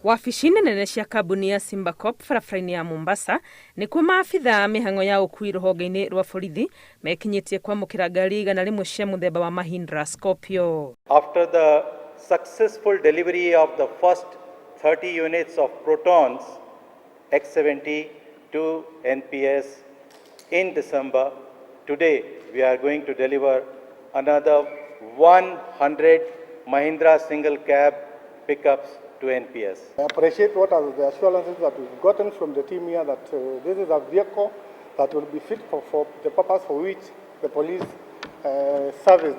Wabici-inĩ nene cia kambuni ya Simba Corp barabara-inĩ ya Mombasa nĩkuo maabithaa a mĩhang'o ya ũkui rũhonge-inĩ rwa borithi mekinyĩtie kwamũkĩra ngari 100 cia mũthemba wa Mahindra Scorpio. After the successful delivery of the first 30 units of Protons X70 to NPS in December, today we are going to deliver another 100 Mahindra single cab pickups to NPS. I appreciate what are the assurances that we've gotten from the team here that this is a vehicle that will be fit for the purpose for which the police service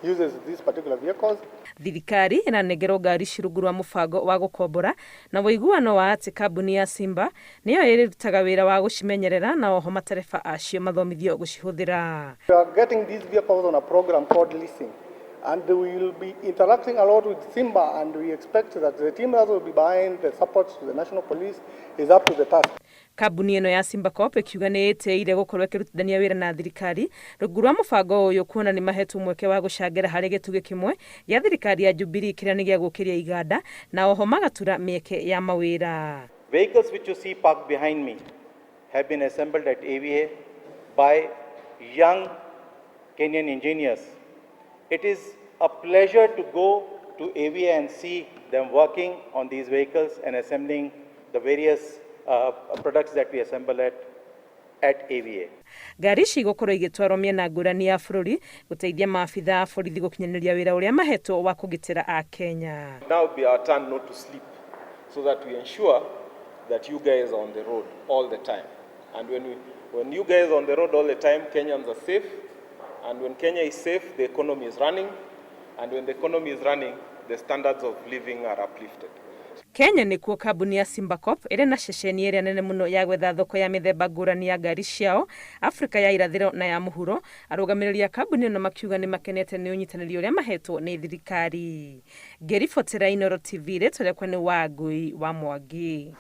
uses these particular vehicles. Thirikari ĩranengerwo ngari ici rungu rwa mũbango wa gũkombora na ũiguano wa atĩ kambuni ya Simba nĩyo ĩrĩrutaga wĩra wa gũcimenyerera na oho matereba acio mathomithio gũcihũthĩra. We are getting these vehicles on a program called leasing, and we will be interacting a lot with Simba, and we expect that the team that will be behind the support to the national police is up to the task. Kambuni ĩno ya Simba Corp ĩkiuga nĩ ĩtĩire gũkorwo ĩkĩrutithania wĩra na thirikari rungu rwa mũbango ũyũ, kuona nĩ mahetwo mweke wa gũcangĩra harĩ gĩtugĩ kĩmwe gĩa thirikari ya Jubilee kĩrĩa nĩ gĩa gũkĩria iganda na oho magatura mĩeke ya mawĩra. Vehicles which you see parked behind me have been assembled at AVA by young Kenyan engineers. It is a pleasure to go to AVA and see them working on these vehicles and assembling the various products that we assemble at AVA. Ngari ici igũkorwo igĩtwarwo mĩena ngũrani ya bũrũri gũteithia maabitha a borithi gũkinyanĩria wĩra ũrĩa mahetwo wa kũgitĩra Akenya. Now be our turn not to sleep, so that we ensure that you guys are on the road all the time. And when you guys are on the road all the time, Kenyans are safe. And when Kenya is safe, the economy is running. And when the economy is running, the standards of living are uplifted. Kenya nĩkuo kambuni ya Simba Corp ĩrĩ na ceceni ĩrĩa nene mũno ya gwetha thoko ya mĩthemba ngũrani ya ngari ciao Afrika ya irathĩro na ya mũhuro. Arũgamĩrĩri a kambuni ĩno makiuga nĩ makenete nĩ ũnyitanĩri ũrĩa mahetwo nĩ thirikari. Ngĩribotera Inooro TV, rĩtwa rĩakwa nĩ Wangui wa Mwangi.